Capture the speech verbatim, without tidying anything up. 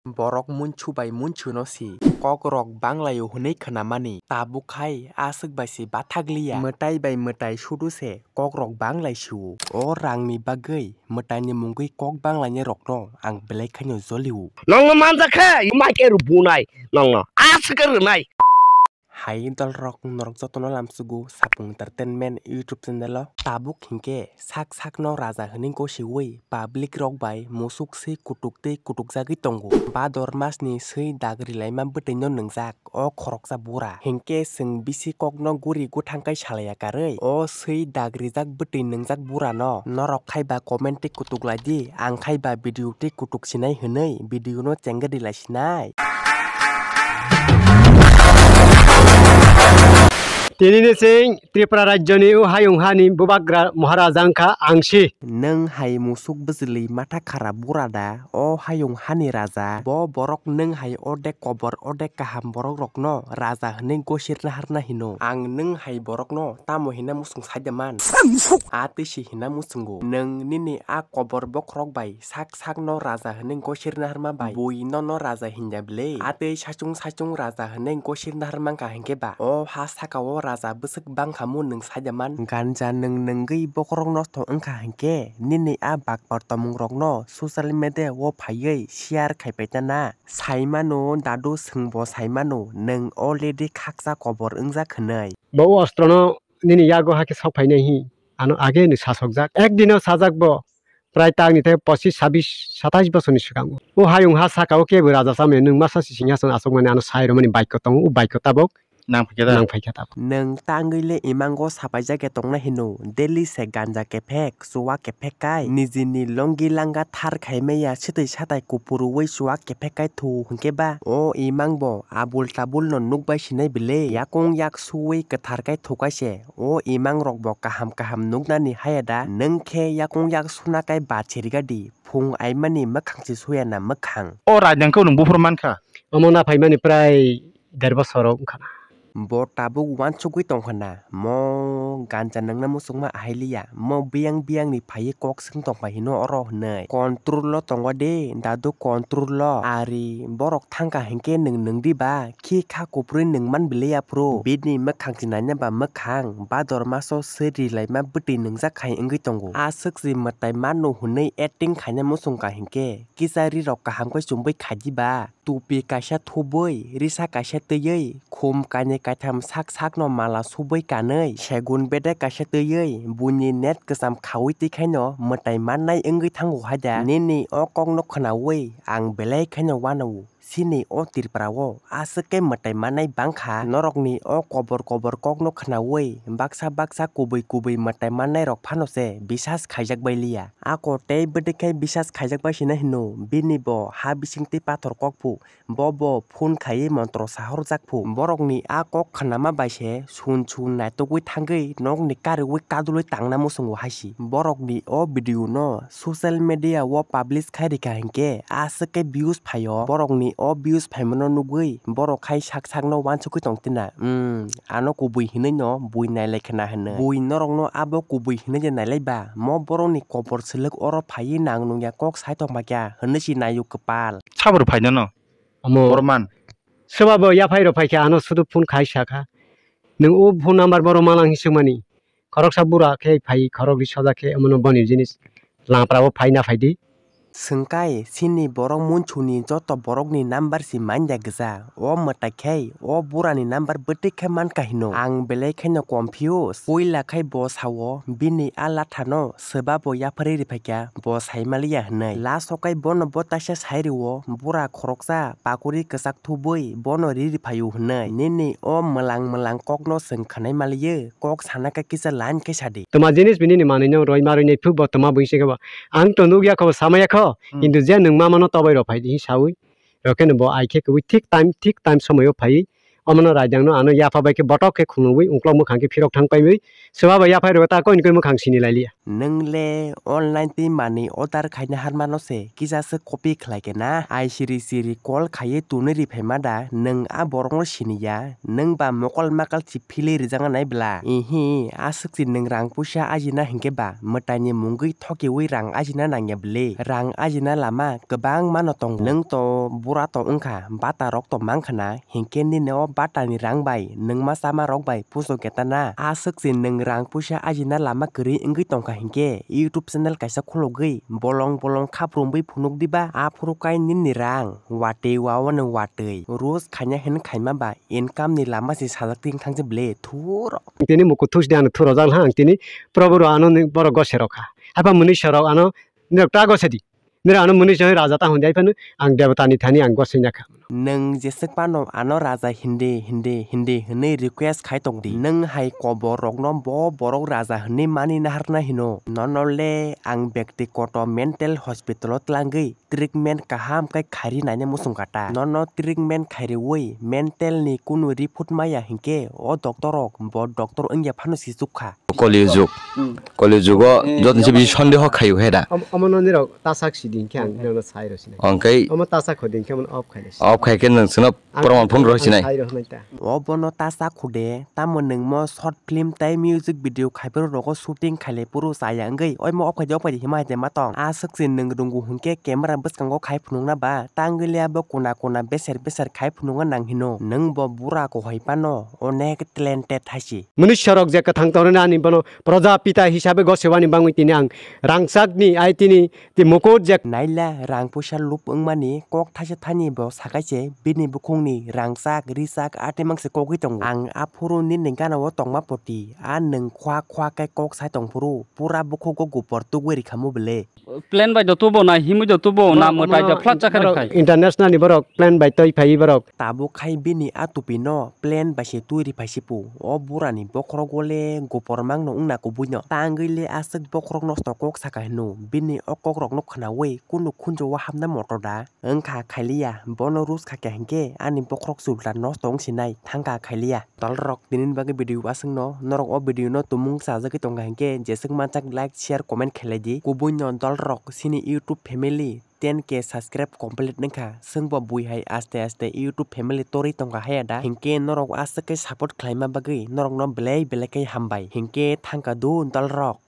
Borok munchu bai munchuno si kokrok banglaio hwnwi khnamani, tabuk hai aswk bai se bathakliya. Mwtai bai mwtai sudu se kokrok banglai sio. O rangni bagwi mwtaini mungwi kok banglainai rokno ang belai khaino jolio. Nongno manjakha, mai khe rw bunai nongno. Aswk khe rwnai. Hai dolrok, norok jotono lamsugo Sapung Entertainment YouTube channel o. Tabuk hinkhe sak sakno raja hwnwi gosiwi public rok bai musuk se kutuk tei kutukjagwi tongo. Bador masni swi dagri laima bwtwino nwngjak o khoroksa bura. Hinkhe chwng bisi kokno guri gwthang kai salaiya karwi o swi dagrijak bwtwi nwngjak burano norok khaiba comment tei kutuk laidi, ang khaiba video tei kutuk sinai hwnwi video no chengri lai sinai. Tini ni sing Tripura rajyoni o hayung hani bubagra Maharaja wngkha ang si. Nwng hai musuk bwchwlwi matha khara bura da? O hayung hani raja. Bo borok nwng hai ordek kobor ordek kaham borok rokno raja hwnwi gosirna harna hino. Ang nwng hai borokno tamo hina muchung saida man? A twi si hina muchungo. Nwng nini a kobor bokhorok bai sak sakno raja hwnwi gosirna harma bai bui nono raja hinja bwle? A twi saichung saichung raja hwnwi gosirna harma wngkha hinkhe ba o ha sakao raja bwswk bangkha mu nwng saida man? Ganja nwng nwngwi bokhorok nosto wngkha hinkhe nini a bakpar tomung rokno social media o phaiwi share khaipai tana. Saimano dadu, chwngbo saimano nwng already khaksa kobor wngjak hwnwi. Bo o ostrono nini yago hakhe sok phainai hi, ano age ni sasokjak. Ek dino sajak bo, prai tangni tei pochis, sabis, satais bosorni swkango. O hayung ha sakao kebo raja chamani nwng masa si singhasan achukmani ano sai rwmani baikho tongo, o baikho tabok nang phaikha da? Nang phaikha tabok. Nwng tangwi le imango sapaijak ya tongna hino, daily se ganja kephek, chuwa kephek kai, nijini longi langa thar khai maya, swtwi satai kupurwi chuwa kephek kai thu hinkhe ba o imang bo abul tabul no nukbai sinai bile, yakung yak suwi kwthar kai thukai se. O imang rok bo kaham kaham nuknani haya da? Nwng khe yakung yak suna kai ba chirga di, phung aimani mwkhang se suya na mwkhang. O raidang khe nwng buphuru mankha? Omo na phaimani prai der bosor rok wngkha na. Bo tabuk uansugwi tongkha na, mo ganja nwngna muchungma ahai liya, mo biyang biyang ni phaiwi kok swng tongkha hino oro hwnwi. Control o tongo de, dadu control o. Ari borok thangkha hinkhe nwng nwng di ba? Khi kha kuprwi nwng man bile aphuru. Bini mwkhang se naina ba mwkhang, bador maso swi ri laima bwtwi nwngjak hai wngwi tongo. Aswk se mwtai mano hwnwi acting khaina muchungkha hinkhe, kisa ri rok kaham khe chumui khai di ba? Tupi kaisa thubui, risa kaisa twiwi, khum kainwi kaitham sak sakno mala subui kanwi, segun bedek kaisa twiwi, buini net kwcham khaui twi khaino mwtai mannai wngwi thango hai da. Nini o kokno khwnaui ang belai khaino uanao. Chini o Tripura o aswk khe mwtai mannai bangkha, norokni o kobor kobor kokno khwnaui baksa baksa kubui kubui mwtai mannai rok phano se bisas khaijak bai liya. Ako tei bwdwkhe bisas khaijak bai sina hino, bini bo ha bisingtwi pathor kok phu, bo bo phone khaiwi montro sahorjak phu. Borokni a kok khnama bai se sun sun naitugwi thangwi nokni kariui kadulwi tangna muchungo hai si. Borokni o video no social media o publish khai rikha hinkhe aswk khe views phaio. Borokni o views phaimano nugwi borok khai sak sakno uansugwi tongtina. Umm, ano kubui hinwi no bui nailai khna hwnwi. Bui norokno abo kubui hinwi je nailai ba? Mo borokni kobor swlwk oro phaiwi nang nungya kok sai tongma kya hwnwi si naio kwpal. Sabor phainano? Omo. Borman. Swbabo yaphai rok phaikha, ano sudu phone khai sakha. Nwng o phone number borok manang hinwi swngmani. Khoroksa bura khe phai, khorok ri soja khe omono boni jinis. Lampra o phai na phai di. Swngkai, chini borok munchuni joto borokni number si manya gwja. O mwtai khai, o burani number bwtwi khe mankha hino. Ang belai kheno confuse. Puila khai bo sao, bini a lathano swbabo yapharwi riphaikha, bo saimaliya hwnwi. Last o khai bono bo taisa sai rwo, bura khoroksa, pakuri kwchak thubui, bono ri riphaio hwnwi. Nini o mwlang mwlang kokno chwng khwnai maliyo, kok sana khe kisa line khe sadi. Toma jinis bini ni manwi no roi ma roi nai phuru bo toma buising khe bo. Ang to nukya kho, bo samaya kho, hmm, kintu je nwng ma mano tobai rok phai di saui. Rok khe no bo ai khe kwbui thik time, thik time somoi o phai. Omono raidangno ano yapha bai khe botok khe khunugwi uklok mwkhang khe phirok thang paiwi swba bai yaphai rwui ta koini koi mwkhang sini lailiya. Nwng le online twi manwi order khaina harmano se kisa se copy khlai khe na? Ai siri siri call khaiwi tunwi ri phaima da? Nwng a borokno siniya? Nwng ba mokol makal si philwi rijak nai bla? Ihi, aswk si nwng rang puisa ajina hinkhe ba mwtaini mungwi thokiwi rang ajina nangya bwle? Rang ajina lama kwbangma no tongo. Nwng to bura to wngkha, bata rok to mankha na, hinkhe nini o bata ni rang bai nwngma chama rok bai puso keta na? Aswk si nwng rang puisa ajina lama kwrwi wngwi tongkha hinkhe YouTube channel kaisa khulugwi bolong bolong khap rumwi phunuk diba? Aphuru kai nini rang watwi wawano watwi roast khaina hin khaima ba income ni lama se sajak ting thang je ble thuro. Ang tini muku thusi di ano thuro jak ha ang tini probo ro ano ni borok gose rok kha. Haiphano mwnwi sorok ano nirok ta gose di. Nirok ano mwnwi sorok raja ta hwn di haiphano ang debota ni thani ang gose nya kha. Nwng jeswk phano ano raja hindi hindi hindi hwnwi request khai tong di. Nwng hai kobor rokno bo borok raja hwnwi mani naharna hino. Nono le ang bekti koto mental hospital o tlangwi treatment kaham khe khairi naina muchung kha ta. Nono treatment khairiwi mental ni kunu report maya hinkhe o doctor rok bo doctor wngya phano sichuk kha. Koli jug. Hmm. Koli jugo Eh, jotni se bisi sondeho khayu he da. Om-, omo no nirok tasak si din khe ang nirok no sai rw sinai. Ang kai Omo tasak kho din khe omo off khai rw sinai. Off khai khe nwng sino Ang proman phone rw sinai. Sai rw sinai ta. O bono tasak khude, tamo nwng mo short film tai music video khai phuru rogo shooting khaile phuru chaya wngwi, oimo off khai di, off khai di hima hai de ma tong. Aswk se nwng rwngu hwnkhe camera bwskango khai phunukna ba, tangwi le abo kuna kuna beser beser khai phunukna nang hino. Nwng bo bura kohai phano onek talented hai se. Mwnwi sorok je kwthang tongnani ani bono proja pita hisabe gosewani bangwi tini ang rangchakni ai tini ti mukut je. Naila rang puisa lup wngmani kok thaisa thani bo sakai se bini bukhungni rangchak, richak, atimang se kogwi tongo. Ang aphuru nini gana o tongma poti, a nwng khwa khwa khe kok sai tongphuru pura bukhugo gupor tugwi rikhamu bele. Plan bai do tubo na himwi do tubo na mwtai do flat chakha borok khai. International ni borok plan bai toi phai borok. Tabuk khai bini a tupi no plan bai se twi ri phai si pu. O bura ni bokhorok o le gopor mang no wngna kubui no. Tangwi le aswk bokhorok nosto kok saka hino. Bini o kok rok no khwnawi kunu khunjo o hapna moto da. Wngkha khailiya, bono roast kha khe hinkhe ani bokhorok chulta nosto wng sinai thangkha khailiya. Dolrok tini bagwi video aswkno, norok o video no tumung chajagwi tongkha hinkhe jeswk manchak like, share, comment khelai di. Kubui no dolrok chini YouTube family ten K subscribe complete wngkha, chwngbo bui hai aste aste YouTube family torwi tongkha haya da? Hinkhe norok aswk khe support khlaima bagwi norokno belai belai khe hambai. Hinkhe thangkha do dolrok.